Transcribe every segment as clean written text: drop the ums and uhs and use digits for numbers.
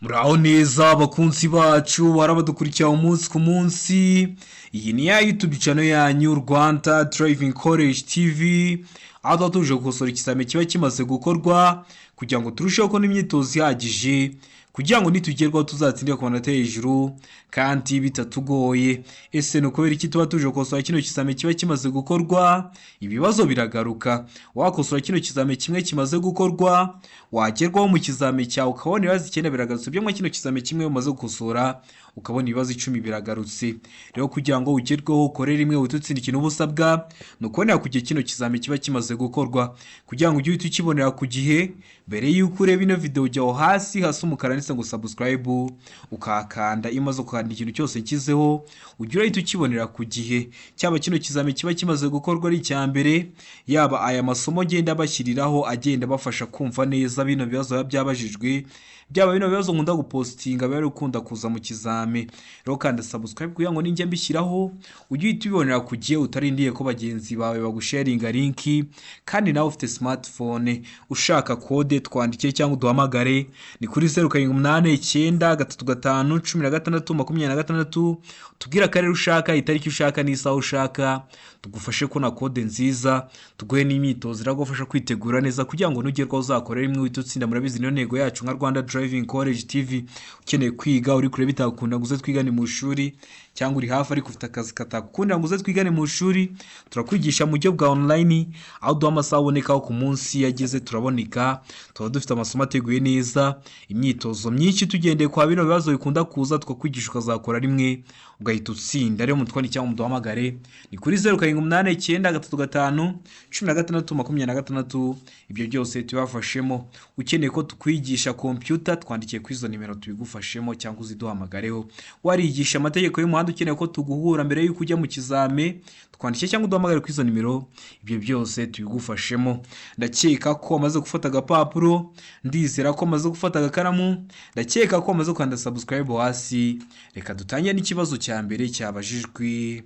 Muraho neza abakunzi bacu, barabadukurikira umunsi ku munsi. Iyi ni ya YouTube channel yanyu Rwanda Driving College TV, aho tuba tuje gukosora ikizami kiba kimaze gukorwa kugira ngo turusheho kubona imyitozo ihagije, kugira ngo nitugerwaho tuzatsindire ku manota hejuru kandi bitatugoye. Ese ni ukubera iki tuba tuje gukosora kino kizami kiba kimaze gukorwa? Ibibazo biragaruka. Wakosora kino kizami kimwe kimaze gukorwa, wagerwaho mu kizami cyawe ukabona ibibazo 9 biragarutse. Byo muri kino kizami kimwe umaze gukosora ukabona ibibazo 10 biragarutse. Rero kugira ngo ugerweho ukore rimwe uhite utsinda, ikintu uba usabwa ni ukubonera ku gihe kino kizami kiba kimaze gukorwa, kugira ngo ujye uhita ukibonera ku gihe. Mbere y'uko ureba ino video, ujya aho hasi hasi umukara handitse ngo subscribe, ukahakanda. Iyo umaze gukanda, ikintu cyose nshyizeho ujya urahita ukibonera ku gihe, cyaba kino kizami kiba kimaze gukorwa ari icya mbere, yaba aya masomo ngenda bashyiriraho agenda abafasha kumva neza bino bibazo biba byabajijwe, byaba bino bibazo nkunda gupostinga biba bikunda kuza mu kizami. Rero kanda subscribe kugira ngo ninjya mbishyiraho ujye uhita ubibonera ku gihe, utarindiye ko bagenzi bawe bagusharinga link. Kandi nawe ufite smartphone ushaka code, twandike cyangwa uduhamagare, ni kuri 0789351626. Tubwire akarere ushaka, itariki ushaka n'isaha ushaka, tugufashe kubona code nziza, tuguhe n'imyitozo iragufasha kwitegura neza kugira ngo nugerwaho uzakore rimwe uhite utsinda. Murabizi, niyo ntego yacu nka Rwanda Driving College TV. Ukeneye kwiga, uri kure bitakunda ngo uze twigane mu ishuri, cyangwa uri hafi ariko ufite akazi katakukundira ngo uze twigane mu ishuri, turakwigisha mu buryo bwa online, aho duha amasaha abonekaho ku munsi yageze turaboneka. Tuba dufite amasomo ateguye neza, imyitozo myinshi tugendeye kwa bino bibazo bikunda kuza, tukakwigisha ukazakora rimwe ugahita utsinda. Rero mutwandike cyangwa muduhamagare, ni kuri 0789351626. Ibyo byose tubafashemo. Ukeneye ko tukwigisha kompiyuta, twandikiye kuri izo nimero tubigufashemo, cyangwa uziduhamagareho. Warigisha amategeko y'umuhanda, ukeneye ko tuguhura mbere y'uko ujya mu kizame, twandike cyangwa uduhamagare kuri izo nimero, ibyo byose tubigufashemo. Ndakeka ko wamaze gufata agapapuro, ndizera ko wamaze gufata agakaramu, ndakeka ko wamaze gukanda subscribe hasi. Reka dutangire n'ikibazo cya mbere cyabajijwe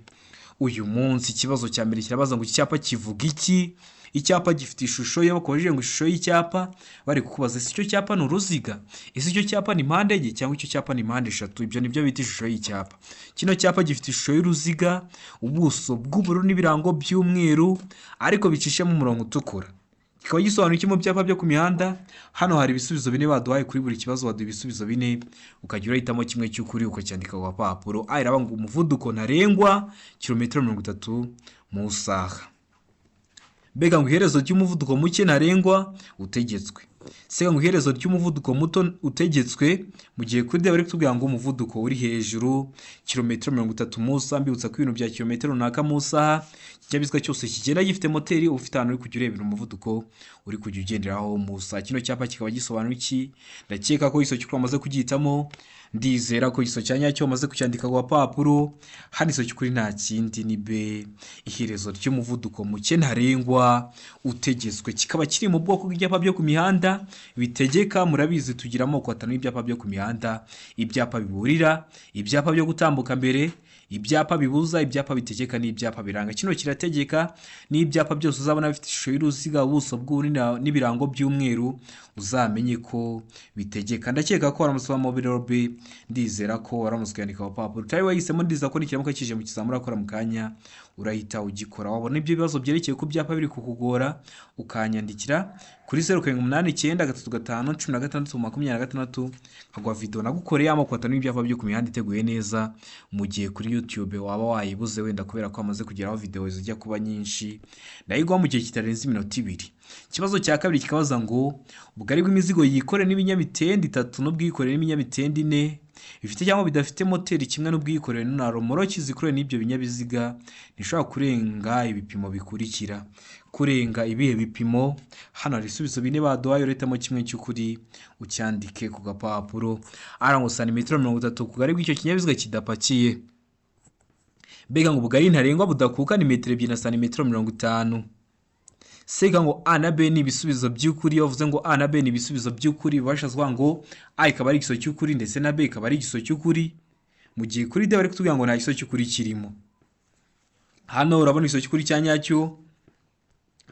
uyu munsi. Ikibazo cya mbere kirabaza ngo: iki cyapa kivuga iki? Icyapa gifite ishusho. Iyo bakubajije ngo ishusho y'icyapa, bari kukubaza: ese icyo cyapa ni uruziga? Ese icyo cyapa ni mpande enye, cyangwa icyo cyapa ni mpande eshatu? Ibyo nibyo bita ishusho y'icyapa. Kino cyapa gifite ishusho y'uruziga, ubuso bw'ubururu n'ibirango by'umweru ariko bicishemo umurongo utukura. Kikaba gisobanura iki mu byapa byo ku mihanda? Hano hari ibisubizo bine baduhaye. Kuri buri kibazo baduha ibisubizo bine, ukajya urahitamo kimwe cy'ukuri ukacyandika ku gapapuro. A iravuga ngo umuvuduko ntarengwa kilometero 30 mu isaha. Mbega ngo iherezo ry'umuvuduko muke ntarengwa utegetswe. C ngo iherezo ry'umuvuduko muto utegetswe. Mu gihe kuri D bari kutubwira ngo umuvuduko uri hejuru kilometero 30 mu isaha. Mbibutsa ko ibintu bya kilometero runaka mu isaha, ikinyabiziga cyose kigenda gifite moteri, ufite ahantu uri kujya urebera umuvuduko uri kujya ugenderaho mu isaha. Kino cyapa kikaba gisobanura iki? Ndakeka ko igiso cy'ukuri wamaze kugihitamo, ndizera ko igiso cya nyacyo wamaze kucyandika ku gapapuro. Hano igiso cy'ukuri nta kindi, ni B, iherezo ry'umuvuduko muke ntarengwa utegetswe. Kikaba kiri mu bwoko bw'ibyapa byo ku mihanda bitegeka. Murabizi, tugira amoko atanu y'ibyapa byo ku mihanda: ibyapa biburira, ibyapa byo gutambuka mbere, ibyapa bibuza, ibyapa bitegeka n'ibyapa biranga. Kino kirategeka. N'ibyapa byose uzabona bifite ishusho y'uruziga, ubuso bw'ubururu n'ibirango by'umweru, uzamenye ko bitegeka. Ndakeka ko waramutse mobile B, ndizera ko waramutse ukandika ku papuro utari wahisemo. Ndizera ko nikiramuka kije mu kizamini urakora mu kanya urahita ugikora. Wabona ibyo bibazo byerekeye ku byapa biri kukugora, ukanyandikira kuri 0789351626, nkaguha video nagukoreye amoko atanu y'ibyapa byo ku mihanda iteguye neza, mu gihe kuri YouTube waba wayibuze wenda kubera ko hamaze kugeraho video zijya kuba nyinshi. Ndayiguha mu gihe kitarenze iminota 2. Ikibazo cya kabiri kikabaza ngo ubugari bw'imizigo yikoreye n'ibinyamitende itatu n'ubwikoreye n'ibinyamitende ine bifite cyangwa bidafite moteri, kimwe n'ubwikorere na romoroki zikorewe n'ibyo binyabiziga, ntishobora kurenga ibipimo bikurikira. Kurenga ibihe bipimo? Hano hari ibisubizo bine baduhaye, urahitamo kimwe cy'ukuri ucyandike ku gapapuro. Ara ngo santimetero 30 ku bugari bw'icyo kinyabiziga kidapakiye. Mbega ngo ubugari ntarengwa budakuka ni metero 2 na santimetero 50. Sega ngo A na B ni ibisubizo by'ukuri. Iyo bavuze ngo A na B ni ibisubizo by'ukuri, bashatse kuvuga ngo A ikaba ari igisubizo cy'ukuri ndetse na B ikaba ari igisubizo cy'ukuri, mu gihe kuri D bari kutubwira ngo nta gisubizo cy'ukuri kirimo. Hano urabona igisubizo cy'ukuri cya nyacyo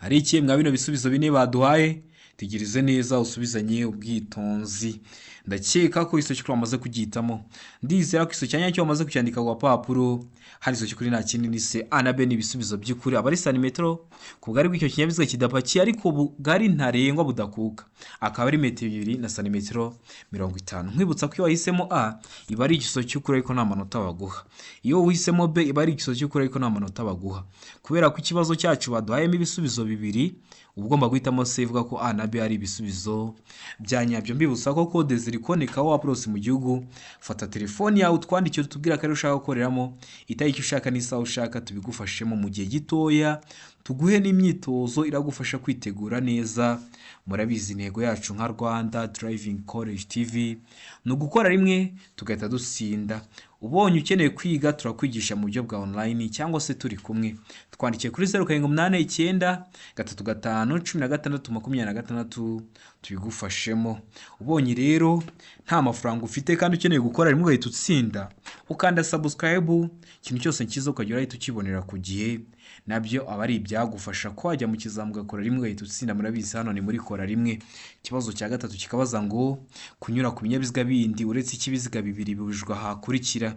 hari iki mwa bino bisubizo bine baduhaye? Tegereze neza, usubizanye ubwitonzi. Ndakeka ko iso cy'ukuri wamaze kugihitamo. Ndizera ko iso cya nyacyo wamaze kucyandika ku gapapuro. Hano iso cy'ukuri nta kindi ni C. A na B ni ibisubizo by'ukuri. Aba ari santimetero ku bugari bw'icyo kinyabiziga kidapakiye, ariko bugari ntarengwa budakuka akaba ari metero 2 na santimetero 50. Nkwibutsa ko iyo wahisemo A iba ari igiso cy'ukuri, ariko nta manota baguha. Iyo uhisemo B iba ari igiso cy'ukuri, ariko nta manota baguha. Kubera ko ikibazo cyacu baduhayemo ibisubizo bibiri, uba ugomba guhitamo C ivuga ko A na B ari ibisubizo bya nyabyo. Mbibutsa ko kode ziri kuboneka aho waba hose mu gihugu. Fata telefoni yawe, utwandikire, utubwire akarere ushaka gukoreramo, itariki ushaka n'isaha ushaka, tubigufashemo mu gihe gitoya, tuguhe n'imyitozo iragufasha kwitegura neza. Murabizi, intego yacu nka Rwanda Driving College TV ni ugukora rimwe tugahita dutsinda. Ubonye ukeneye kwiga, turakwigisha mu buryo bwa online cyangwa se turi kumwe. Twandikiye kuri 0789351626 tubigufashemo. Ubonye rero nta mafaranga ufite kandi ukeneye gukora rimwe ugahita utsinda, ukanda subscribe, ikintu cyose cyiza ukajya urahita ukibonera ku gihe. Nabyo aba ari ibyagufasha ko wajya mu kizamu ugakora rimwe ugahita utsinda. Murabizi, hano ni muri kora rimwe. Ikibazo cya gatatu kikabaza ngo: kunyura ku binyabiziga bindi uretse icy'ibiziga bibiri bibujijwe ahakurikira.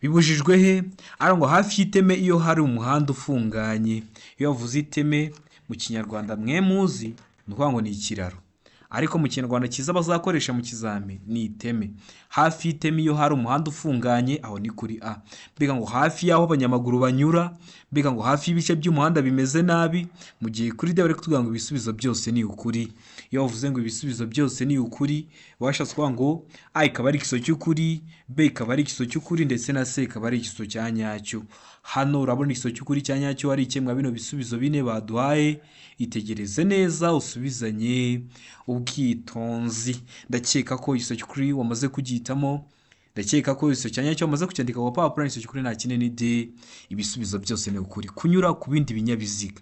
Bibujijwe he? Ari ngo hafi y'iteme iyo hari umuhanda ufunganye. Iyo bavuze iteme mu Kinyarwanda mwe muzi, ni ukuvuga ngo ni ikiraro, ariko mu Kinyarwanda cyiza bazakoresha mu kizami ni iteme. Hafi y'iteme iyo hari umuhanda ufunganye, aho ni kuri A. Mbega ngo hafi y'aho abanyamaguru banyura, mbega ngo hafi y'ibice by'umuhanda bimeze nabi. Mu gihe kuri D bari kutubwira ngo ibisubizo byose ni ukuri. Iyo bavuze ngo ibisubizo byose ni ukuri, bashatse kuvuga ngo A ikaba ari igiso cy'ukuri, B ikaba ari igiso cy'ukuri, ndetse na C ikaba ari igiso cya nyacyo. Hano urabona igiso cy'ukuri cya nyacyo ari ikemwa bino bisubizo bine baduhaye. Itegereze neza, usubizanye ubwitonzi. Ndakeka ko igiso cy'ukuri wamaze kugihitamo. Ndakeka ko igiso cya nyacyo wamaze kucyandika ku gapapuro. Igiso cy'ukuri nta kindi ni D, ibisubizo byose ni ukuri. Kunyura ku bindi binyabiziga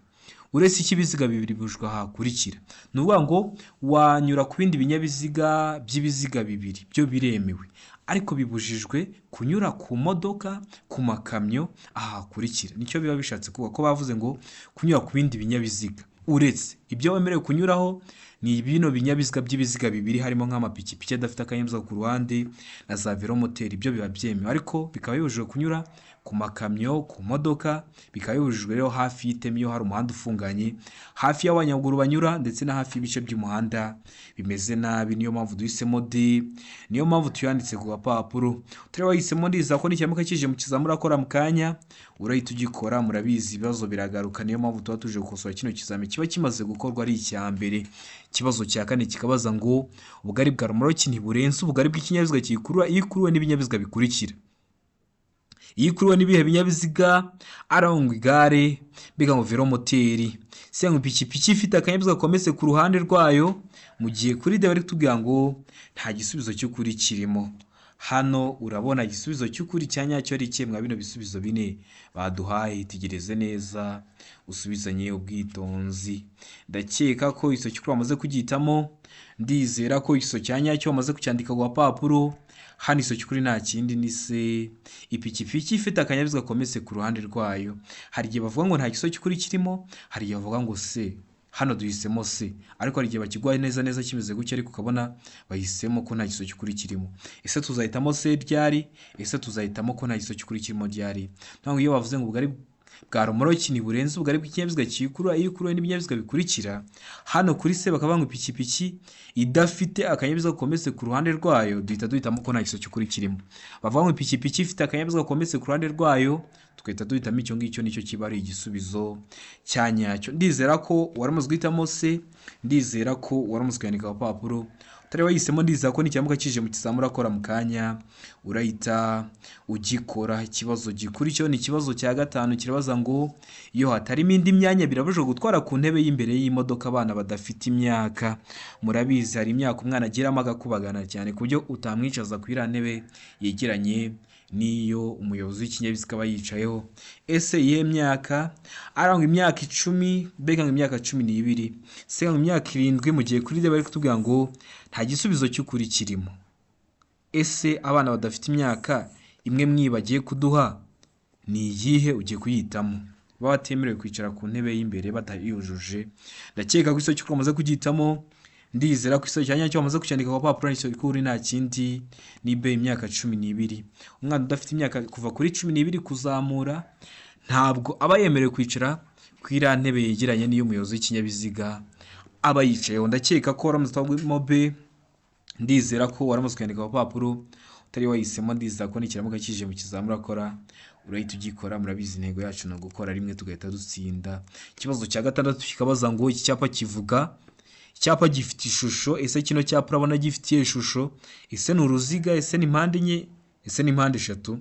uretse icy'ibiziga bibiri bibujijwe ahakurikira. Ni ukuvuga ngo wanyura ku bindi binyabiziga by'ibiziga bibiri, byo biremewe, ariko bibujijwe kunyura ku modoka, ku makamyo aha hakurikira. Nicyo biba bishatse kuvuga ko bavuze ngo kunyura ku bindi binyabiziga uretse ibyo wemerewe kunyuraho ni bino binyabiziga by'ibiziga bibiri, harimo nk'amapikipiki adafite akanyabiziga ku ruhande na za velomoteri, ibyo biba byemewe, ariko bikaba bibujijwe kunyura ku makamyo, ku modoka. Bikaba bibujijwe rero hafi y'iteme iyo hari umuhanda ufunganye, hafi y'abanyamaguru banyura, ndetse na hafi y'ibice by'umuhanda bimeze nabi. Niyo mpamvu duhisemo D, niyo mpamvu tuyanditse ku gapapuro. Tureba wahisemo, ndiza ko nikiramuka kije mu kizamini urakora mu kanya urahita ugikora. Murabizi, ibibazo biragaruka, niyo mpamvu tuba tuje gukosora kino kizami kiba kimaze gukorwa ari icya mbere. Ikibazo cya kane kikabaza ngo: ubugari bwa romoroki ntiburenze ubugari bw'ikinyabiziga kiyikurura iyo ikuruwe n'ibinyabiziga bikurikira. Iyo ikuruwe n'ibihe binyabiziga? Arangwa igare, mbega ngo velomoteri, se ngo ipikipiki ifite akanyabiziga kometse ku ruhande rwayo. Mu gihe kuri D bari kutubwira ngo nta gisubizo cy'ukuri kirimo. Hano urabona igisubizo cy'ukuri cya nyacyo ari ikihe mwa bino bisubizo bine baduhaye? Itegereze neza, usubizanye ubwitonzi. Ndakeka ko igisubizo cy'ukuri wamaze kugihitamo. Ndizera ko igisubizo cya nyacyo wamaze kucyandika ku gapapuro. Hano igisubizo cy'ukuri nta kindi ni C, ipikipiki ifite akanyabiziga kometse ku ruhande rwayo. Hari igihe bavuga ngo nta gisubizo cy'ukuri kirimo, hari igihe bavuga ngo C. Hano duhisemo C, ariko hari igihe bakiguha neza neza kimeze gutya, ariko ukabona bahisemo ko nta gisubizo cy'ukuri kirimo. Ese tuzahitamo C ryari? Ese tuzahitamo ko nta gisubizo cy'ukuri kirimo ryari? Ntabwo iyo bavuze ngo ubugari bwa romoroki ntiburenze ubugari bw'ikinyabiziga kiyikurura iyo ikuruwe n'ibinyabiziga bikurikira, hano kuri C bakavuga ngo ipikipiki idafite akanyabiziga kometse ku ruhande rwayo, duhita duhitamo ko nta gisubizo cy'ukuri kirimo. Bavuga ngo ipikipiki ifite akanyabiziga kometse ku ruhande rwayo, tugahita duhitamo icyo ngicyo, nicyo kiba ari igisubizo cya nyacyo. Ndizera ko waramaze guhitamo C. Ndizera ko waramaze kuyandika ku gapapuro. Utari wahisemo, ndizera ko nikiramuka kije mu kizamini urakora mu kanya urahita ugikora. Ikibazo gikurikiyeho ni ikibazo cya gatanu, kirabaza ngo: iyo hatarimo indi myanya birabujijwe gutwara ku ntebe y'imbere y'imodoka abana badafite imyaka. Murabizi, hari imyaka umwana ageramo agakubagana cyane ku buryo utamwicaza ku iriya ntebe yegeranye n'iyo umuyobozi w'ikinyabiziga aba yicayeho. Ese iyihe myaka? Arangwa imyaka 10, mbega ngo imyaka 12, se ngo imyaka 7. Mu gihe kuri D bari kutubwira ngo nta gisubizo cy'ukuri kirimo. Ese abana badafite imyaka imwe mwibagiye kuduha ni iyihe? Ugiye kuyihitamo, baba batemerewe kwicara ku ntebe y'imbere batayujuje. Ndakeka ko icyo cy'ukuri wamaze kugihitamo. Ndizera ko igisubizo cya nyacyo wamaze kucyandika ku gapapuro, nicyo kuri nta kindi ni B, imyaka 12. Umwana udafite imyaka kuva kuri 12 kuzamura ntabwo aba yemerewe kwicara ku iriya ntebe yegeranye n'iy'umuyobozi w'ikinyabiziga aba yicayeho. Ndakeka ko waramutse utagwemo B, ndizera ko waramaze kwandika ku gapapuro. Utari wahisemo, ndizera ko nikiramuka kije mu kizamini urakora, urahita ugikora. Murabizi, intego yacu ni ugukora rimwe tugahita dutsinda. Ikibazo cya gatandatu kikabaza ngo iki cyapa kivuga, icyapa gifite ishusho. Ese kino cyapa urabona gifitiye ishusho? Ese ni uruziga? Ese ni mpande enye? Ese ni mpande eshatu?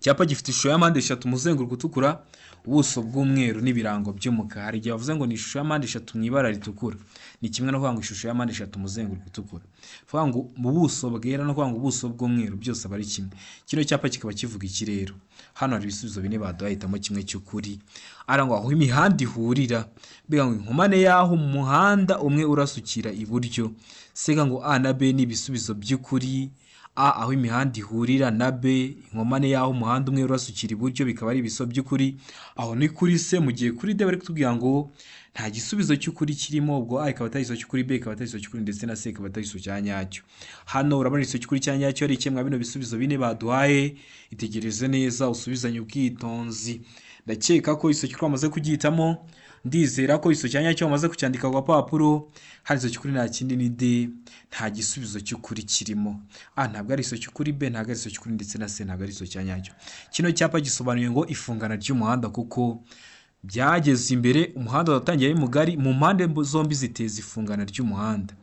Icyapa gifite ishusho ya mpande eshatu, umuzenguruko utukura, ubuso bw'umweru n'ibirango by'umukara. Hari igihe bavuze ngo ni ishusho ya mpande eshatu mu ibara ritukura, ni kimwe no kuvuga ngo ishusho ya mpande eshatu, umuzenguruko utukura, kuvuga ngo mu buso bwera no kuvuga ngo ubuso bw'umweru, byose aba ari kimwe. Kino cyapa kikaba kivuga iki rero? Hano hari ibisubizo bine baduhaye, hitamo kimwe cy'ukuri. Ara ngo aho imihanda ihurira, mbega ngo inkomane y'aho umuhanda umwe urasukira iburyo. Sega ngo A na B ni ibisubizo by'ukuri. A, aho imihanda ihurira, na B, inkomane y'aho umuhanda umwe urasukira iburyo, bikaba ari ibisubizo by'ukuri. Aho ni kuri C. Mu gihe kuri D bari kutubwira ngo nta gisubizo cy'ukuri kirimo. Ubwo A ikaba atari igisubizo cy'ukuri, B ikaba atari igisubizo cy'ukuri, ndetse na C ikaba atari igisubizo cya nyacyo. Hano urabona igisubizo cy'ukuri cya nyacyo ari kimwe bino bisubizo bine baduhaye. Itegereze neza, usubizanye ubwitonzi. Ndakeka ko igisubizo cy'ukuri wamaze kugihitamo, ndizera ko igisubizo cya nyacyo wamaze kucyandika ku gapapuro. Hano igisubizo cy'ukuri nta kindi ni D, nta gisubizo cy'ukuri kirimo. A ntabwo ari igisubizo cy'ukuri, B ntabwo ari igisubizo cy'ukuri, ndetse na C ntabwo ari igisubizo cya nyacyo. Kino cyapa gisobanuye ngo ifungana ry'umuhanda, kuko byageze imbere umuhanda watangiye ari mugari, mu mpande zombi ziteza ifungana ry'umuhanda.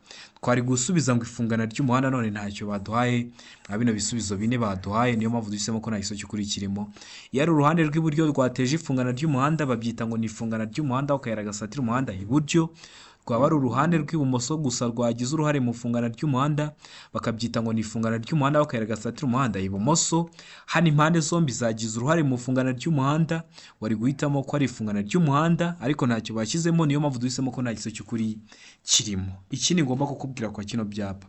Twari gusubiza ngo ifungana ry'umuhanda, none ntacyo baduhaye nka bino bisubizo bine baduhaye, niyo mpamvu duhisemo ko nta gisubizo cy'ukuri kirimo. Iyo ari uruhande rw'iburyo rwateje ifungana ry'umuhanda, babyita ngo ni ifungana ry'umuhanda, aho akayira gasatira umuhanda iburyo. Rwaba ari uruhande rw'ibumoso gusa rwagize uruhare mu ifungana ry'umuhanda, bakabyita ngo ni ifungana ry'umuhanda, aho akayira gasatira umuhanda ibumoso. Hano impande zombi zagize uruhare mu ifungana ry'umuhanda, wari guhitamo ko ari ifungana ry'umuhanda, ariko ntacyo bashyizemo, niyo mpamvu duhisemo ko nta gisubizo cy'ukuri kirimo. Ikindi ngomba kukubwira kwa kino byapa,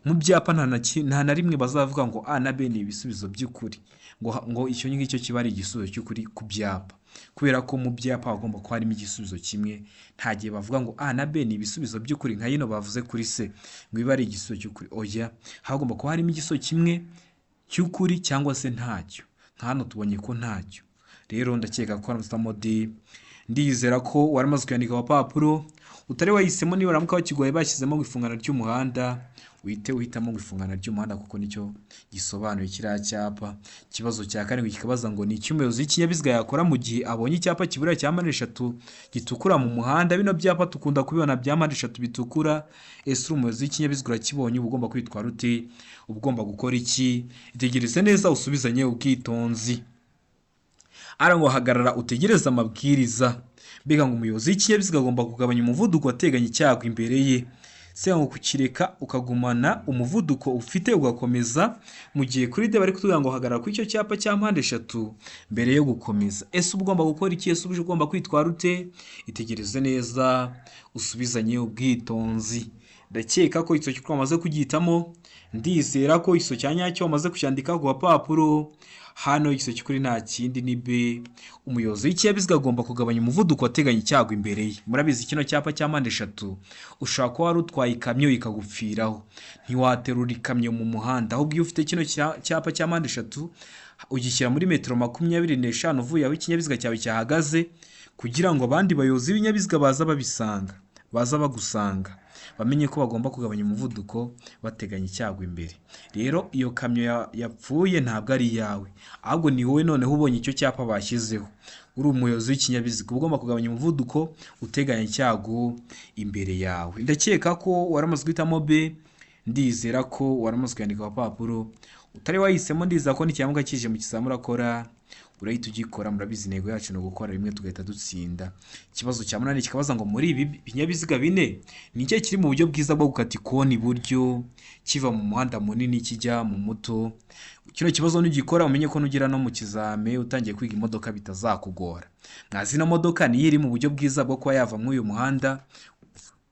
mu byapa nta na rimwe bazavuga ngo A na B ni ibisubizo by'ukuri, ngo icyo ngicyo kiba ari igisubizo cy'ukuri ku byapa, kubera ko mu byapa hagomba kuba harimo igisubizo kimwe. Nta gihe bavuga ngo A na B ni ibisubizo by'ukuri, nka yino bavuze kuri C ngo ibe ari igisubizo cy'ukuri. Oya, hagomba kuba harimo igisubizo kimwe cy'ukuri cyangwa se ntacyo. Nka hano tubonye ko ntacyo. Rero ndakeka ko haramutse D, ndizera ko waramaze kuyandika ku papuro. Utari wahisemo, niba uramuka bakigoye bashyizemo ngo ifungana ry'umuhanda, uhite uhitamo ngo ifungana ry'umuhanda, kuko nicyo gisobanuye kiriya cyapa. Ikibazo cya karindwi kikabaza ngo ni iki umuyobozi w'ikinyabiziga yakora mu gihe abonye icyapa kiburira cya mpande eshatu gitukura mu muhanda? Bino byapa dukunda kubibona bya mpande eshatu bitukura. Ese uri umuyobozi w'ikinyabiziga urakibonye, uba ugomba kwitwara ute? Uba ugomba gukora iki? Itegereze neza, usubizanye ubwitonzi. Ara ngo hagarara utegereze amabwiriza. Mbega ngo umuyobozi w'ikinyabiziga agomba kugabanya umuvuduko ateganya icyago imbere ye. Se ngo kukireka ukagumana umuvuduko ufite ugakomeza. Mu gihe kuri D bari kutubwira ngo hagarara kuri icyo cyapa cya mpande eshatu mbere yo gukomeza. Ese uba ugomba gukora iki? Ese uba ugomba kwitwara ute? Itegereze neza, usubizanye ubwitonzi. Ndakeka ko icyo cyapa wamaze kugihitamo, ndizera ko icyo cya nyacyo wamaze kucyandika ku gapapuro. Hano igisubizo cy'ukuri nta kindi ni B, umuyobozi w'ikinyabiziga agomba kugabanya umuvuduko ateganya icyago imbere ye. Murabizi, kino cyapa cya mpande eshatu, ushobora kuba wari utwaye ikamyo ikagupfiraho, ntiwaterura ikamyo mu muhanda. Ahubwo iyo ufite kino cyapa cya mpande eshatu, ugishyira muri metero 25 uvuye aho ikinyabiziga cyawe cyahagaze, kugira ngo abandi bayobozi b'ibinyabiziga baza babisanga, baza bagusanga, bamenye ko bagomba kugabanya umuvuduko bateganya icyago imbere. Rero iyo kamyo yapfuye ntabwo ari iyawe, ahubwo ni wowe. Noneho ubonye icyo cyapa bashyizeho, uri umuyobozi w'ikinyabiziga, uba ugomba kugabanya umuvuduko uteganya icyago imbere yawe. Ndakeka ko waramaze guhitamo B, ndizera ko waramaze kuyandika ku gapapuro. Utari wahisemo, ndizera ko nikiramuka kije mu kizamini urakora, urahita ugikora. Murabizi, intego yacu ni ugukora rimwe tugahita dutsinda. Ikibazo cya munani kikabaza ngo muri ibi binyabiziga bine ni ikihe kiri mu buryo bwiza bwo gukata ikoni iburyo kiva mu muhanda munini kijya mu muto? Kino kibazo nugikora, umenye ko nugera no mu kizame utangiye kwiga imodoka bitazakugora. Mwa zino modoka niyo iri mu buryo bwiza bwo kuba yava muri uyu muhanda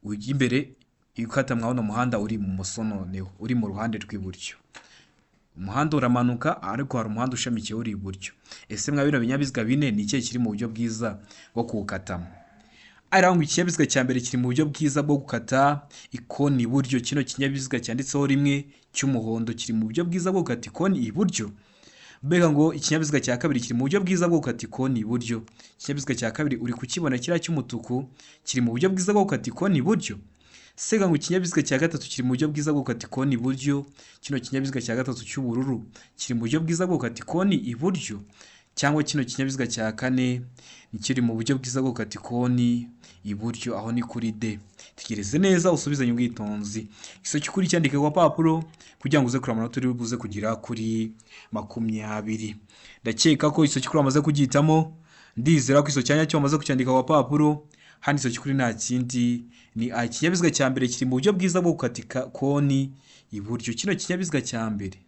ujya imbere ikata mwa uno muhanda uri ibumoso, noneho uri mu ruhande rw'iburyo? Umuhanda uramanuka, ariko hari umuhanda ushamikiye uri iburyo. Ese mwa bino binyabiziga bine ni ikihe kiri mu buryo bwiza bwo kuwukatamo? Arangwa ikinyabiziga cya mbere kiri mu buryo bwiza bwo gukata ikoni iburyo. Kino kinyabiziga cyanditseho 1 cy'umuhondo kiri mu buryo bwiza bwo gukata ikoni iburyo. Mbega ngo ikinyabiziga cya kabiri kiri mu buryo bwiza bwo gukata ikoni iburyo. Ikinyabiziga cya kabiri uri kukibona kiriya cy'umutuku kiri mu buryo bwiza bwo gukata ikoni iburyo. Sega ngo ikinyabiziga cya gatatu kiri mu buryo bwiza bwo gukata ikoni iburyo. Kino kinyabiziga cya gatatu cy'ubururu kiri mu buryo bwiza bwo gukata ikoni iburyo. Cyangwa kino kinyabiziga cya kane kiri mu buryo bwiza bwo gukata ikoni iburyo, aho ni kuri D. Tegereze neza usubizanye ubwitonzi. Igiso cy'ukuri cyandike ku gapapuro kugira ngo uze kureba amanota uri buze kugira kuri 20. Ndakeka ko igiso cy'ukuri wamaze kugihitamo, ndizera ko igiso cya nyacyo wamaze kucyandika ku gapapuro. Hano igiso cy'ukuri nta kindi ni A. Ikinyabiziga cya mbere kiri mu buryo bwiza bwo gukata ikoni iburyo. Kino kinyabiziga cya mbere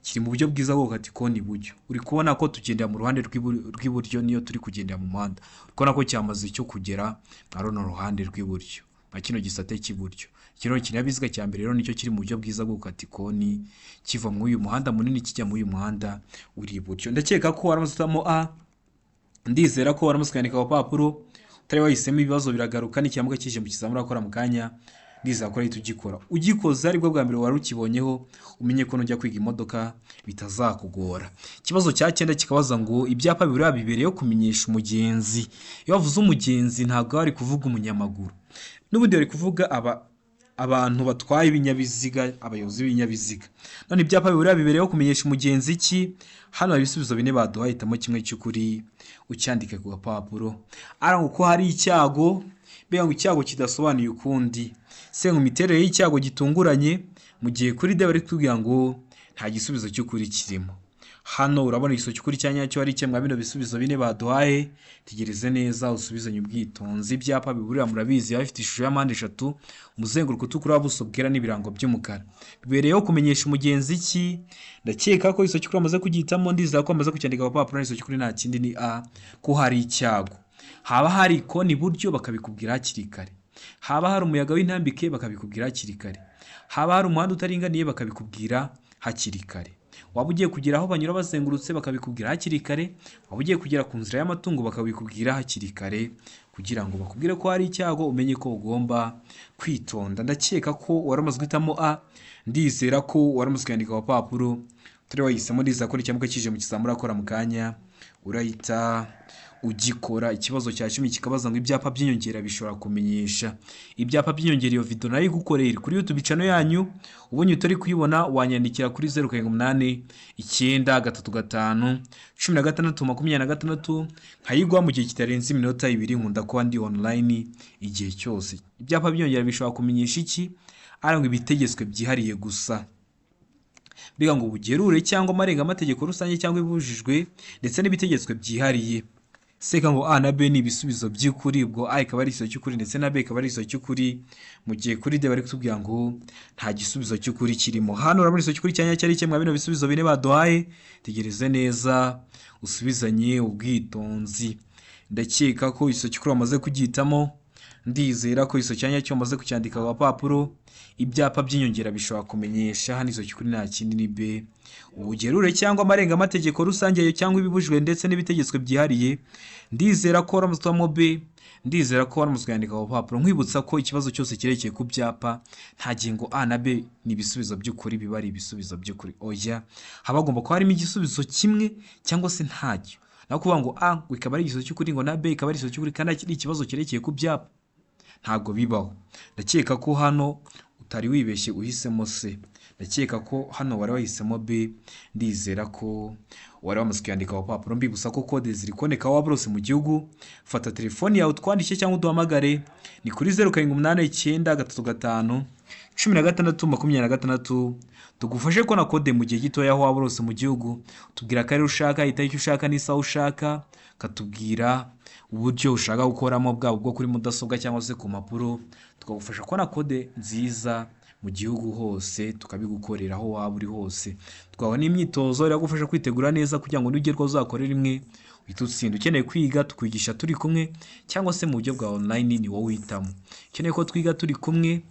kiri mu buryo bwiza bwo gukata ikoni iburyo. Uri kubona ko tugendera mu ruhande rw'iburyo niyo turi kugendera mu muhanda. Uri kubona ko cyamaze cyo kugera mwa runo ruhande rw'iburyo, nka kino gisate cy'iburyo. Kino kinyabiziga cya mbere rero nicyo kiri mu buryo bwiza bwo gukata ikoni kiva muri uyu muhanda munini kijya muri uyu muhanda uri iburyo. Ndakeka ko waramaze guhitamo A, ndizera ko waramaze kwandika ku gapapuro. Utari wahisemo ibibazo biragaruka n'ikiyamuka kije mu kizamini urakora mu kanya, ndizera ko arahita ugikora. Ugikoze aribwo bwa mbere wari ukibonyeho, umenye ko nujya kwiga imodoka bitazakugora. Ikibazo cya 9 kikabaza ngo ibyapa bibiri bibereyeho kumenyesha umugenzi. Iyo bavuze umugenzi ntabwo bari kuvuga umunyamaguru, n'ubundi bari kuvuga abantu batwaye ibinyabiziga, abayobozi b'ibinyabiziga. None ibyapa bibiri bibereyeho kumenyesha umugenzi iki? Hano hari ibisubizo 4 baduhaye, hitamo kimwe cy'ukuri ucyandike ku gapapuro. Arangwa ko hari icyago, mbega ngo icyago kidasobanuye ukundi. Se ngo imiterere y'icyago gitunguranye, mu gihe kuri D bari kutubwira ngo nta gisubizo cy'ukuri kirimo. Hano urabona igisubizo cy'ukuri cya nyacyo ari kimwe bino bisubizo 4 baduhaye. Tegereze neza usubizanye ubwitonzi. Ibyapa biburira murabizi biba bifite ishusho ya mpande eshatu, umuzenguruko utukura, ubuso bwera n'ibirango by'umukara. Bibereyeho kumenyesha umugenzi iki? Ndakeka ko igisubizo cy'ukuri wamaze kugihitamo, ndizera ko wamaze kucyandika ku gapapuro. Igisubizo cy'ukuri nta kindi ni A, ko hari icyago. Haba hari ikoni iburyo bakabikubwira hakiri kare. Haba hari umuyaga w'intambike bakabikubwira hakiri kare. Haba hari umuhanda utaringaniye bakabikubwira hakiri kare. Waba ugiye kugera aho banyura bazengurutse bakabikubwira hakiri kare. Waba ugiye kugera ku nzira y'amatungo bakabikubwira hakiri kare, kugira ngo bakubwire ko hari icyago umenye ko ugomba kwitonda. Ndakeka ko wari umaze guhitamo A, ndizera ko wari umaze kwandika ku gapapuro. Utari wahisemo, ndizera ko n'ikiyamuka kije mu kizamini urakora mu kanya urahita ugikora. Ikibazo cya 10 kikabaza ngo ibyapa by'inyongera bishobora kumenyesha. Ibyapa by'inyongera, iyo video nayo igukoreye iri kuri YouTube channel yanyu. Ubonye utari kuyibona wanyandikira kuri 078 935 16 26 nkayiguha mu gihe kitarenze iminota 2. Nkunda kuba ndi online igihe cyose. Ibyapa by'inyongera bishobora kumenyesha iki? Arangwa ibitegetswe byihariye gusa, mbega ngo ubugerure cyangwa amarenga-amategeko rusange cyangwa ibibujijwe ndetse n'ibitegetswe byihariye. Seka ngo A na B ni ibisubizo by'ukuri, ubwo A ikaba ari igisubizo cy'ukuri ndetse na B ikaba ari igisubizo cy'ukuri, mu gihe kuri D bari kutubwira ngo nta gisubizo cy'ukuri kirimo. Hano urabona igisubizo cy'ukuri cya nyacyo ari kimwe bino bisubizo 4 baduhaye. Tegereze neza usubizanye ubwitonzi. Ndakeka ko igisubizo cy'ukuri wamaze kugihitamo, ndizera ko igisubizo cya nyacyo wamaze kucyandika ku gapapuro. Ibyapa by'inyongera bishobora kumenyesha, hano igisubizo cy'ukuri nta kindi ni B, ubugerure cyangwa amarenga-amategeko rusange cyangwa ibibujijwe ndetse n'ibitegetswe byihariye. Ndizera ko waramutse uhitamo B, ndizera ko waramutse ukandika ku gapapuro. Nkwibutsa ko ikibazo cyose cyerekeye ku byapa nta gihe ngo A na B ni ibisubizo by'ukuri biba ari ibisubizo by'ukuri. Oya, haba hagomba kuba harimo igisubizo kimwe cyangwa se ntacyo. Naho kuvuga ngo A ngo ikaba ari igisubizo cy'ukuri, ngo na B ikaba ari igisubizo cy'ukuri kandi ari ikibazo cyerekeye ku byapa, ntabwo bibaho. Ndakeka ko hano utari wibeshye uhisemo C. Ndakeka ko hano wari wahisemo B, ndizera ko wari wamaze kuyandika ku papuro. Mbibutsa ko kode ziri kuboneka aho waba hose mu gihugu. Fata telefoni yawe utwandike cyangwa uduhamagare, ni kuri 0 7 8 9 3 5 16 26, tugufashe kubona kode mu gihe gitoya aho waba hose mu gihugu. Tubwira akarere ushaka, itariki ushaka n'isaha ushaka, ukatubwira uburyo ushaka gukoramo, bwaba ubwo kuri mudasobwa cyangwa se ku mpapuro, tukagufasha kubona kode nziza mu gihugu hose, tukabigukorera aho waba uri hose. Twabona imyitozo iragufasha kwitegura neza kugira ngo nugerwa uzakore rimwe uhite utsinda. Ukeneye kwiga tukwigisha turi kumwe cyangwa se mu buryo bwa online, ni wowe uhitamo. Ukeneye ko twiga turi kumwe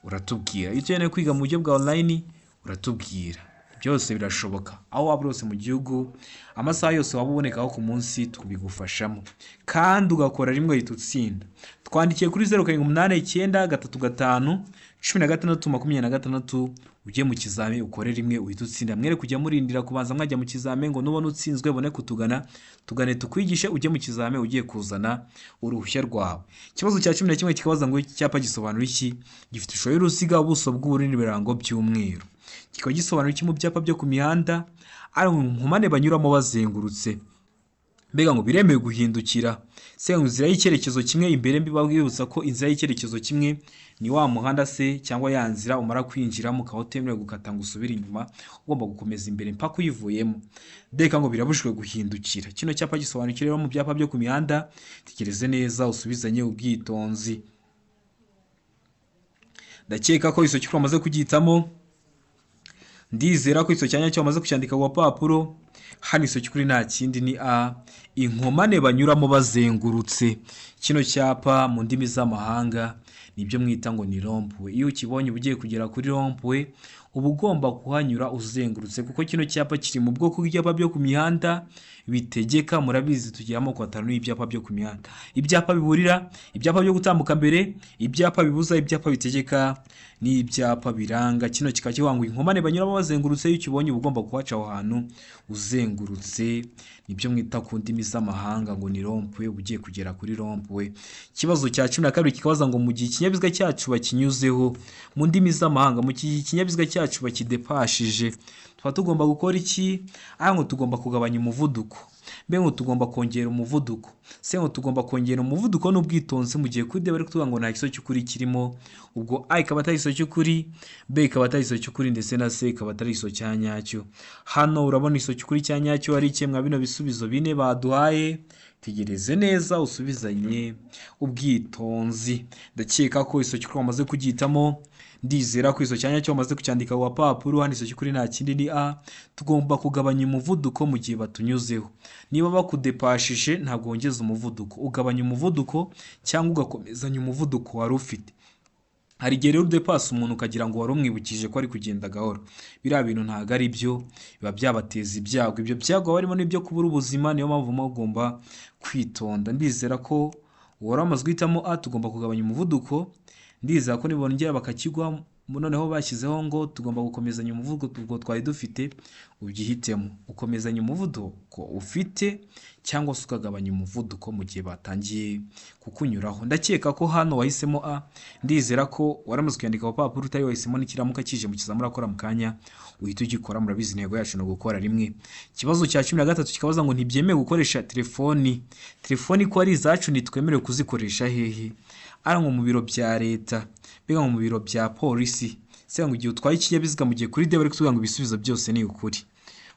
uratubwira, iyo ukeneye kwiga mu buryo bwa online uratubwira. Ibyo Byose birashoboka aho waba uri hose mu gihugu, amasaha yose waba ubonekaho ku munsi tubigufashamo, kandi ugakora rimwe uhita utsinda. Twandikiye kuri 0789351626, ujye mu kizami ukore rimwe uhita utsinda. Mwere kujya murindira kubanza mwajya mu kizami ngo nubona utsinzwe bone kutugana. Tugane tukwigishe, ujye mu kizami ugiye kuzana uruhushya rwawe. Ikibazo cya 11 kikabaza ngo iki cyapa gisobanura iki? Gifite ishusho y'uruziga, ubuso bw'ubururu n'ibirango by'umweru. Kikaba gisobanura iki mu byapa byo ku mihanda? Ari inkomane banyuramo bazengurutse. Mbega ngo biremewe guhindukira. Se inzira y'icyerekezo kimwe imbere, mbibabwibutsa ko inzira y'icyerekezo kimwe ni wa muhanda se cyangwa ya nzira umara kwinjiramo ukaba utemerewe gukata ngo usubire inyuma, ugomba gukomeza imbere mpaka uyivuyemo. Ndeka ngo birabujijwe guhindukira. Kino cyapa gisobanura iki rero mu byapa byo ku mihanda? Tekereze neza usubizanye ubwitonzi. Ndakeka ko icyo cyapa wamaze kugihitamo. Ndizera ko icyo cyanya cyo wamaze kucyandika ku gapapuro. Hano icyo kuri nta kindi ni A, inkomane banyuramo bazengurutse. Kino cyapa mu ndimi z'amahanga nibyo mwita ngo ni rond-point. Iyo ukibonye uba ugiye kugera kuri rond-point, uba ugomba kuhanyura uzengurutse, kuko kino cyapa kiri mu bwoko bw'ibyapa byo ku mihanda bitegeka. Murabizi tugira amoko atanu y'ibyapa byo ku mihanda: ibyapa biburira, ibyapa byo gutambuka mbere, ibyapa bibuza, ibyapa bitegeka n'ibyapa biranga. Kino kikaba kivuga ngo inkomane banyuramo bazengurutse. Iyo ukibonye uba ugomba kuhaca aho hantu uzengurutse, nibyo mwita ku ndimi z'amahanga ngo ni rond-point, uba ugiye kugera kuri rond-point. Ikibazo cya 12 kikabaza ngo mu gihe ikinyabiziga cyacu bakinyuzeho, mu ndimi z'amahanga mu gihe ikinyabiziga cyacu bakidepashije, tuba tugomba gukora iki? Aha ngo tugomba kugabanya umuvuduko, mbe ngo tugomba kongera umuvuduko, se ngo tugomba kongera umuvuduko n'ubwitonzi, mu gihe kuri D bari kutuvuga ngo nta gisubizo cy'ukuri kirimo. Ubwo A ikaba atari igisubizo cy'ukuri, B ikaba atari igisubizo cy'ukuri, ndetse na C ikaba atari igisubizo cya nyacyo. Hano urabona igisubizo cy'ukuri cya nyacyo ari iki mwa bino bisubizo bine baduhaye? Tegereze neza usubizanye ubwitonzi. Ndakeka ko igisubizo cy'ukuri wamaze kugihitamo. Ndizera ko igisubizo cya nyacyo wamaze kucyandika ku gapapuro. Hano igisubizo cy'ukuri nta kindi ni A, tugomba kugabanya umuvuduko mu gihe batunyuzeho. Niba bakudepashije ntabwo wongeza umuvuduko, ugabanya umuvuduko cyangwa ugakomezanya umuvuduko wari ufite. Hari igihe rero udepasa umuntu ukagira ngo wari umwibukije ko ari kugenda gahoro. Biriya bintu ntabwo ari byo, biba byabateza ibyago. Ibyo byago haba harimo n'ibyo kubura ubuzima, niyo mpamvu muba mugomba kwitonda. Ndizera ko wari wamaze guhitamo A, tugomba kugabanya umuvuduko. Ndizera ko nibongera bakakigwa noneho bashyizeho ngo tugomba gukomezanya umuvuduko twari dufite, ubyihitemo ukomezanya umuvuduko ufite cyangwa se ukagabanya umuvuduko mu gihe batangiye kukunyuraho. Ndakeka ko hano wahisemo A. Ndizera ko waramaze kuyandika ku papuro, utari wahisemo n'ikiramuka kije mu kizamini urakora mu kanya uhita ugikora. Murabizi intego yacu ni ugukora rimwe. Ikibazo cya 13 kikabaza ngo ntibyemewe gukoresha telefoni. Telefoni ko ari izacu ntitwemerewe kuzikoresha hehe? Ari ngo mu biro bya leta, mbega ngo mu biro bya polisi, se ngo igihe utwaye ikinyabiziga, mu gihe kuri D bari kutubwira ngo ibisubizo byose ni ukuri.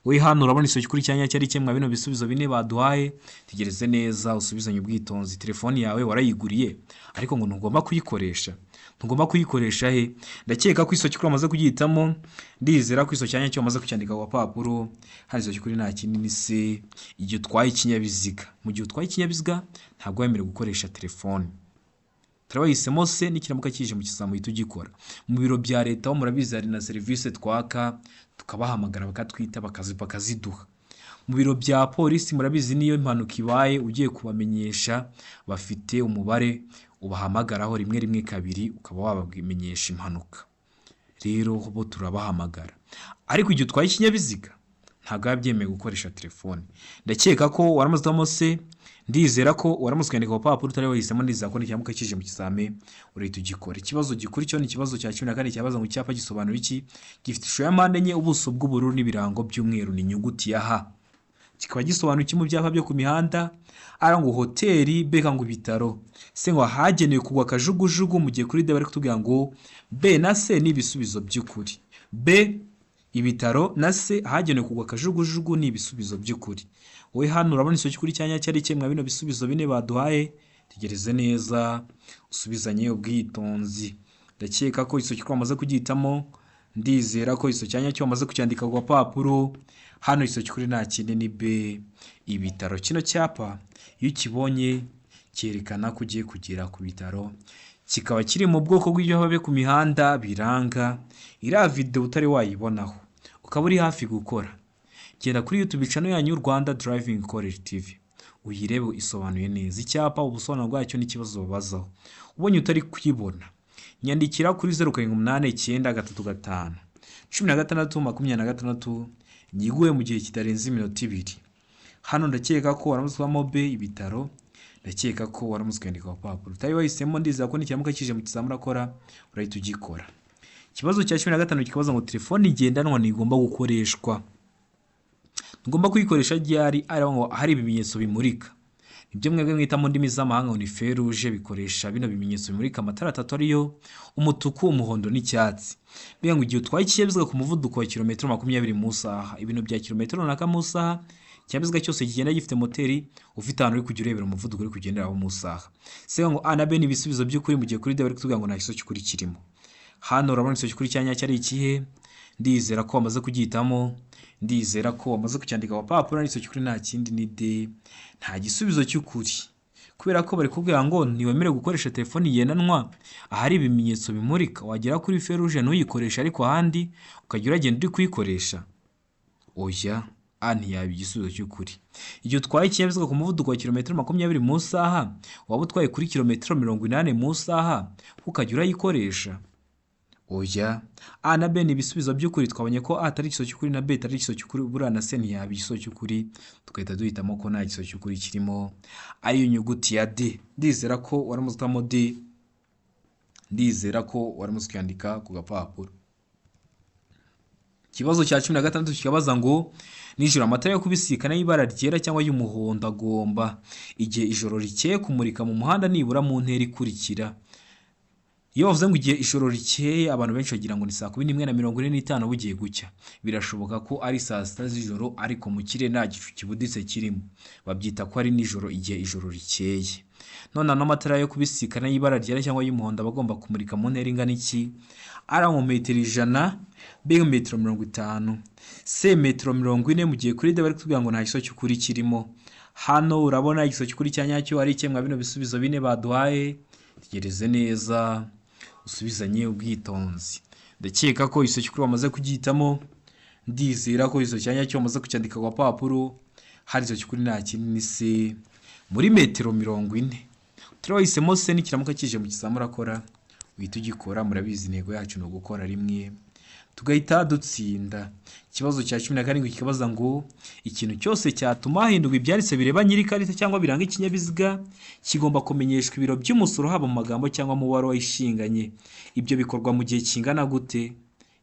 Wowe hano urabona igisubizo cy'ukuri cya nyacyo ari kimwe bino bisubizo bine baduhaye? Tegereze neza usubizanye ubwitonzi. Telefoni yawe warayiguriye ariko ngo ntugomba kuyikoresha. Ntugomba kuyikoresha he? Ndakeka ko igisubizo cy'ukuri wamaze kugihitamo. Ndizera ko igisubizo cya nyacyo wamaze kucyandika ku gapapuro. Hano igisubizo cy'ukuri nta kindi ni C, igihe utwaye ikinyabiziga. Mu gihe utwaye ikinyabiziga ntabwo wemerewe gukoresha telefoni. Turabahisemo C, n'ikiramuka kije mu kizami uhita ugikora. Mu biro bya leta ho murabizi hari na serivisi twaka, tukabahamagara bakatwita bakaziduha. Mu biro bya polisi murabizi niyo impanuka ibaye ugiye kubamenyesha bafite umubare ubahamagaraho 112, ukaba wabamenyesha impanuka. Rero bo turabahamagara, ariko igihe utwaye ikinyabiziga ntabwo biba byemewe gukoresha telefone. Ndakeka ko waramaze guhitamo C. Ndizera ko waramaze kwandika ku papuro, utari wahisemo ndizera ko nikiramuka kije mu kizami urahita ugikora. Ikibazo gikurikiyeho ni ikibazo cya 14 cyabaza ngo icyapa gisobanura iki? Gifite ishusho ya mpande enye, ubuso bw'ubururu n'ibirango by'umweru, ni inyuguti ya H. Kikaba gisobanura iki mu byapa byo ku mihanda? Ara ngo hoteli, mbega ngo ibitaro, se ngo ahagenewe kugwa akajugujugu, mu gihe kuri D bari kutubwira ngo B na C ni ibisubizo by'ukuri. B ibitaro na C ahagenewe kugwa akajugujugu ni ibisubizo by'ukuri. Wowe hano urabona igisubizo cy'ukuri cya nyacyo ari kimwe bino bisubizo bine baduhaye? Tegereze neza usubizanye ubwitonzi. Ndakeka ko igisubizo cy'ukuri wamaze kugihitamo. Ndizera ko igisubizo cya nyacyo wamaze kucyandika ku gapapuro. Hano igisubizo cy'ukuri nta kindi ni B, ibitaro. Kino cyapa iyo ukibonye cyerekana ko ugiye kugera ku bitaro, kikaba kiri mu bwoko bw'ibyapa byo ku mihanda biranga. Iriya videwo utari wayibonaho ukaba uri hafi gukora, genda kuri YouTube channel yanyu Rwanda Driving College TV, uyirebe isobanuye neza icyapa, ubusobanuro bwacyo n'ikibazo babazaho. Ubonye utari kuyibona, nyandikira kuri 0789351626 nyiguhe mu gihe kitarenze iminota 2. Hano ndakeka ko waramutswamo B ibitaro, ndakeka ko waramutse kwandika papuro utari wahisemo. Ndizera ko nikiramuka kije mu kizamura akora urahita ugikora. Ikibazo cya 15 kikabaza ngo telefone ngendanwa ntigomba gukoreshwa, tugomba kuyikoresha ryari? Ari ngo hari ibimenyetso bimurika, nibyo mwebwe mwita mu ndimi z'amahanga ngo ni feu rouge. Bikoresha bino bimenyetso bimurika amatara atatu ariyo umutuku, umuhondo n'icyatsi. Mbega ngo igihe utwaye ikinyabiziga ku muvuduko wa kilometero 20 mu isaha, ibintu bya kilometero runaka mu isaha, ikinyabiziga cyose kigenda gifite moteri, ufite ahantu uri kujya urebera umuvuduko uri kugenderaho mu isaha. Se ngo A na B ni ibisubizo by'ukuri, mu gihe kuri D bari kutubwira ngo nta gisubizo cy'ukuri kirimo. Hano urabona igisubizo cy'ukuri cya nyacyo ari ikihe? Ndizera ko wamaze kugihitamo, ndizera ko wamaze kucyandika ku papuro. Igisubizo cy'ukuri nta kindi ni D, nta gisubizo cy'ukuri, kubera ko bari kubwira ngo ntiwemerewe gukoresha telefoni ngendanwa ahari ibimenyetso bimurika. Wagera kuri feu rouge ntuyikoreshe, ariko ahandi ukajya uragenda uri kuyikoresha? Oya, A ntiyaba igisubizo cy'ukuri. Igihe utwaye ikinyabiziga ku muvuduko wa kilometero 20 mu isaha, waba utwaye kuri kilometero 80 mu isaha ukajya urayikoresha? Oya, A na B ni ibisubizo by'ukuri. Twabonye ko A atari igisubizo cy'ukuri na B atari igisubizo cy'ukuri, buriya na C ntiyaba igisubizo cy'ukuri, tugahita duhitamo ko nta gisubizo cy'ukuri kirimo, ariyo nyuguti ya D. Ndizera ko waramutse uhitamo D, ndizera ko waramutse ukiyandika ku gapapuro. Ikibazo cya 16 kikabaza ngo nijoro amatara yo kubisikana y'ibara ryera cyangwa y'umuhondo agomba, igihe ijoro rikeye, kumurika mu muhanda nibura mu ntera ikurikira. Iyo bavuze ngo igihe ijoro rikeye, abantu benshi bagira ngo ni saa 11:45 bugiye gucya. Birashoboka ko ari saa 6 z'ijoro, ariko mu kirere nta gicu kibuditse kirimo, babyita ko ari nijoro igihe ijoro rikeye. None ano matara yo kubisikana y'ibara ryera cyangwa y'umuhondo aba agomba kumurika mu ntera ingana iki? Ari mu metero 100, B metero 50, C metero 40, mu gihe kuri D bari kutubwira ngo nta gisubizo cy'ukuri kirimo. Hano urabona igisubizo cy'ukuri cya nyacyo ari ikihe mwa bino bisubizo bine baduhaye? Tegereze neza, usubizanye ubwitonzi. Ndakeka ko igisubizo cy'ukuri wamaze kugihitamo, ndizera ko igisubizo cya nyacyo wamaze kucyandika ku gapapuro. Hari igisubizo cy'ukuri nta kindi ni C muri metero 40. Turabahisemo C, nikiramuka kije mu kizamura akora uhita ugikora. Murabizi, intego yacu ni ugukora rimwe tugahita dutsinda. Ikibazo cya 17 kikabaza ngo ikintu cyose cyatuma hahindurwa ibyanditse bireba nyir'ikarita cyangwa biranga ikinyabiziga kigomba kumenyeshwa ibiro by'umusoro, haba mu magambo cyangwa mu baruwa ishinganye. Ibyo bikorwa mu gihe kingana gute?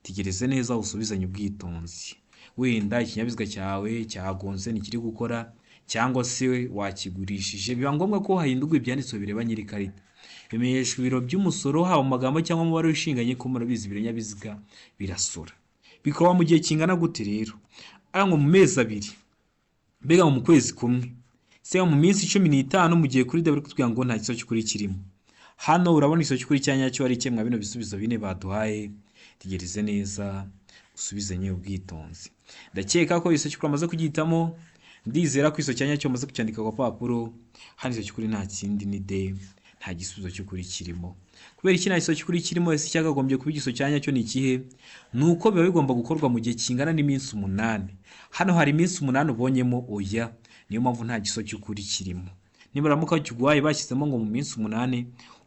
Tegereze neza, usubizanye ubwitonzi. Wenda ikinyabiziga cyawe cyagonze ntikiri gukora, cyangwa se wakigurishije, biba ngombwa ko hahindurwa ibyanditse bireba nyir'ikarita, bimenyeshwa ibiro by'umusoro haba mu magambo cyangwa mu baruwa ishinganye. Ko murabizi, ibinyabiziga birasora. Bikorwa mu gihe kingana gute rero? Ari ngo mu mezi 2, mbega mu kwezi kumwe, se mu minsi 15, mu gihe kuri D bari kutubwira ngo nta gisubizo cy'ukuri kirimo. Hano urabona igisubizo cy'ukuri cya nyacyo ari ikihe mwa bino bisubizo bine baduhaye? Tegereze neza, usubizanye ubwitonzi. Ndakeka ko igisubizo cy'ukuri wamaze kugihitamo, ndizera ko igisubizo cya nyacyo wamaze kucyandika ku gapapuro. Hano igisubizo cy'ukuri nta kindi ni D, nta gisubizo cy'ukuri kirimo. Kubera iki nta gisubizo cy'ukuri kirimo? Ese cyakagombye kuba igisubizo cya nyacyo ni ikihe? Ni uko biba bigomba gukorwa mu gihe kingana n'iminsi 8. Hano hari iminsi 8 ubonyemo? Oya, niyo mpamvu nta gisubizo cy'ukuri kirimo. Nibaramuka kiguhaye bashyizemo ngo mu minsi 8,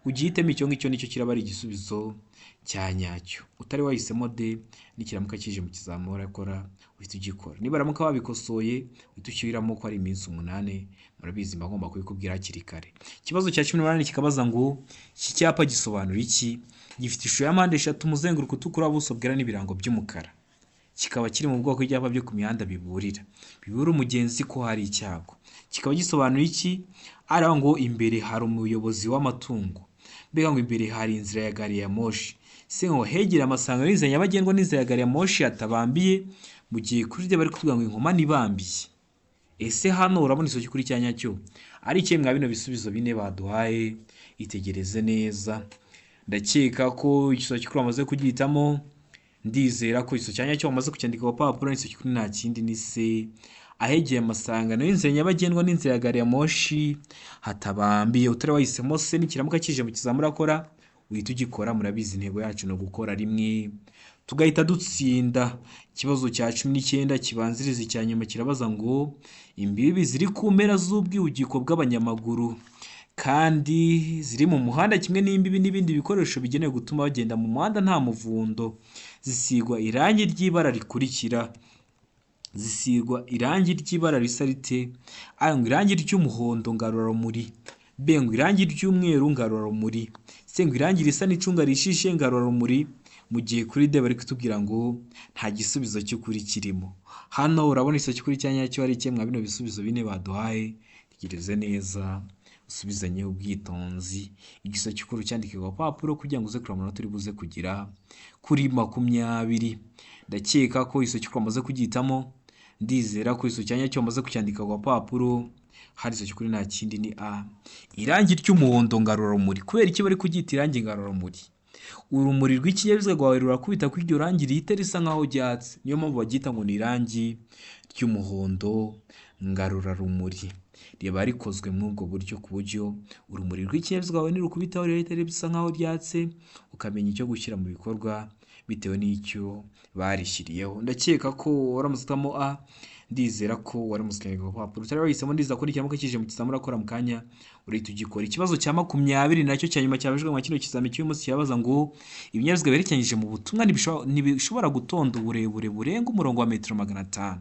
ugihitemo icyo ngicyo, nicyo kiraba ari igisubizo cya nyacyo. Utari wahisemo D, nikiramuka kije mu kizamura kora uhita ugikora. Nibaramuka babikosoye, uhita ushyiramo ko ari iminsi 8. Murabizi, mba ngomba kubikubwira hakiri kare. Ikibazo cya 18 kikabaza ngo iki cyapa gisobanura iki? Gifite ishusho ya mpande eshatu, umuzenguruko utukura, ubuso bwera n'ibirango by'umukara, kikaba kiri mu bwoko bw'ibyapa byo ku mihanda biburira, bibura umugenzi ko hari icyago. Kikaba gisobanura iki? Ari ngo imbere hari umuyobozi w'amatungo, mbega ngo imbere hari inzira ya gari ya moshi, se ngo hegere amasangano y'inzira nyabagendwa n'inzira ya gari ya moshi hatabambiye, mu gihe kuri D bari kuvuga ngo inkomane ibambiye. Ese hano urabona igisubizo cy'ukuri cya nyacyo ari ikihe mwa bino bisubizo bine baduhaye? Itegereze neza. Ndakeka ko igisubizo cy'ukuri wamaze kugihitamo, ndizera ko igisubizo cya nyacyo wamaze kucyandika ku gapapuro. Igisubizo cy'ukuri nta kindi ni C, ahegeye amasangano y'inzira nyabagendwa n'inzira ya gari ya moshi hatabambiye. Utari wahisemo C, nikiramuka kije mu kizamura akora Uhita ugikora. Murabizi, intego yacu ni ugukora rimwe tugahita dutsinda. Ikibazo cya 19 kibanziriza icya nyuma kirabaza ngo imbibi ziri ku mpera z'ubwihugiko bw'abanyamaguru kandi ziri mu muhanda, kimwe n'imbibi n'ibindi bikoresho bigenewe gutuma bagenda mu muhanda nta muvundo, zisigwa irangi ry'ibara rikurikira. Zisigwa irangi ry'ibara risa rite? A ngo irangi ry'umuhondo ngarurarumuri, B ngo irangi ry'umweru ngarurarumuri, C ngo irangi risa n'icunga rihishije ngarurarumuri, mu gihe kuri D bari kutubwira ngo nta gisubizo cy'ukuri kirimo. Hano urabona igisubizo cy'ukuri cya nyacyo ari ikihe mwa bino bisubizo bine baduhaye? Tegereze neza, usubizanye ubwitonzi. Igisubizo cy'ukuri ucyandike ku gapapuro kugira ngo uze kureba amanota uri buze kugira kuri 20. Ndakeka ko igisubizo cy'ukuri wamaze kugihitamo, ndizera ko igisubizo cya nyacyo wamaze kucyandika ku gapapuro. Hari igisubizo cy'ukuri nta kindi, ni A, irangi ry'umuhondo ngarurarumuri. Kubera iki bari kuryita irangi ngarurarumuri? Urumuri rw'ikinyabiziga rwawe rurakubita kuri iryo rangi rihita risa nkaho ryatse, niyo mpamvu baryita ngo ni irangi ry'umuhondo ngarurarumuri. Riba rikozwe muri ubwo buryo ku buryo urumuri rw'ikinyabiziga rwawe nirukubitaho rihita risa nkaho ryatse, ukamenya icyo gushyira mu bikorwa bitewe n'icyo barishyiriyeho. Ndakeka ko waramutse uhitamo A, ndizera ko waramutse ukandika ku gapapuro. Utari wahisemo, ndizera ko nikiramuka kije mu kizami urakora mu kanya urahita ugikora. Ikibazo cya 20 nacyo cya nyuma cyabajijwe mu kino kizami cy'uyu munsi kirabaza ngo ibinyabiziga biherekeranyije mu butumwa ntibishobora gutonda uburebure burenga umurongo wa metero 500.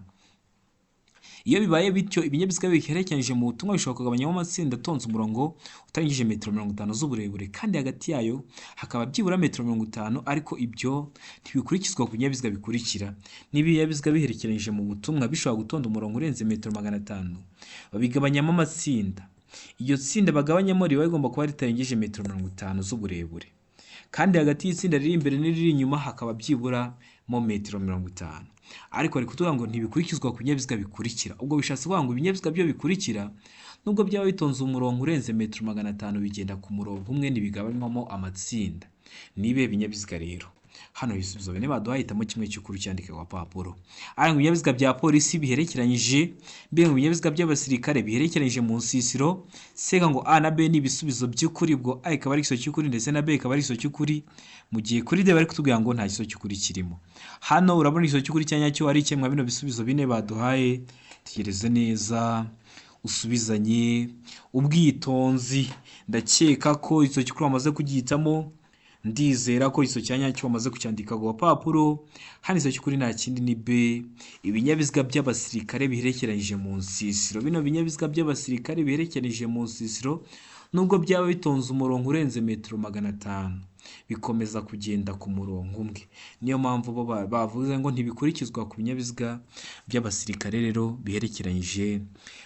Iyo bibaye bityo, ibinyabiziga biherekeranyije mu butumwa bishobora kugabanyamo amatsinda atonze umurongo utarengeje metero 50 z'uburebure, kandi hagati yayo hakaba byibura metero 50, ariko ibyo ntibikurikizwa ku binyabiziga bikurikira. Niba ibinyabiziga biherekeranyije mu butumwa bishobora gutonda umurongo urenze metero 500, babigabanyamo amatsinda. Iryo tsinda bagabanyamo riba rigomba kuba ritarengeje metero 50 z'uburebure, kandi hagati y'itsinda riri imbere n'iriri inyuma hakaba byibura mo metero 50. Ariko bari kutubwira ngo ntibikurikizwa ku binyabiziga bikurikira. Ubwo bishatse kuvuga ngo ibinyabiziga byo bikurikira, nubwo byaba bitonze umurongo urenze metero 500, bigenda ku murongo umwe, ntibigabanywamo amatsinda. Ni ibihe binyabiziga rero? Hano ibisubizo bine baduhaye, hitamo kimwe cy'ukuri cyandike ku gapapuro. A ngo ibinyabiziga bya polisi biherekeranyije, B ngo ibinyabiziga by'abasirikare biherekeranyije mu nsisiro, C ngo A na B ni ibisubizo by'ukuri, ubwo A ikaba ari igisubizo cy'ukuri ndetse na B ikaba ari igisubizo cy'ukuri, mu gihe kuri D bari kutubwira ngo nta gisubizo cy'ukuri kirimo. Hano urabona igisubizo cy'ukuri cya nyacyo ari ikihe mwa bino bisubizo bine baduhaye? Tegereze neza, usubizanye ubwitonzi. Ndakeka ko igisubizo cy'ukuri wamaze kugihitamo, ndizera ko igisubizo cya nyacyo wamaze kucyandika ku gapapuro. Hano igisubizo cy'ukuri nta kindi, ni B, ibinyabiziga by'abasirikare biherekeranyije mu nsisiro. Bino binyabiziga by'abasirikare biherekeranyije mu nsisiro, nubwo byaba bitonze umurongo urenze metero 500, bikomeza kugenda ku murongo umwe. Niyo mpamvu bo bavuze ngo ntibikurikizwa ku binyabiziga by'abasirikare rero biherekeranyije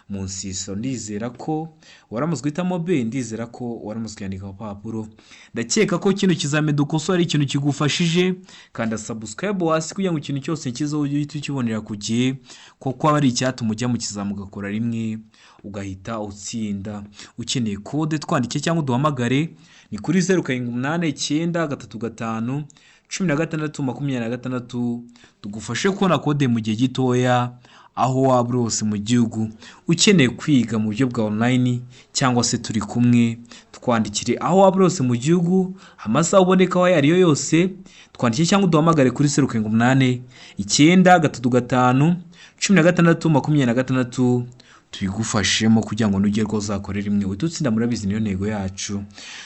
mu nsisiro. Ndizera ko waramutse uhitamo B, ndizera ko waramutse ukandika ku gapapuro. Ndakeka ko kino kizami dukosora ari ikintu kigufashije. Kanda subscribe hasi kugira ngo ikintu cyose nshyizeho ujye uhita ukibonera ku gihe, kuko aba ari icyatuma ujya mu kizami ugakora rimwe ugahita utsinda. Ukeneye kode, twandike cyangwa uduhamagare, ni kuri 0789 35 16 26, tugufashe kubona kode mu gihe gitoya aho waba uri hose mu gihugu. Ukeneye kwiga mu buryo bwa online cyangwa se turi kumwe, twandikire aho waba uri hose mu gihugu, amasaha uboneka aho ayo ariyo yose, twandikire cyangwa uduhamagare kuri 0789 35 16 26, tubigufashemo kugira ngo nugerwaho uzakore rimwe uhite utsinda. Murabizi, niyo ntego yacu.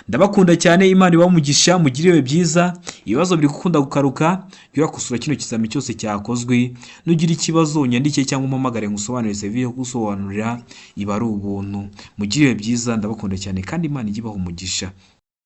Ndabakunda cyane, Imana ibahe umugisha, mugire ibihe byiza. Ibibazo biri gukunda gukaruka, jya urakosora kino kizami cyose cyakozwe. Nugira ikibazo unyandike cyangwa umpamagare ngusobanurire, serivisi yo gusobanurira iba ari ubuntu. Mugire ibihe byiza, ndabakunda cyane kandi Imana ijye ibaha umugisha.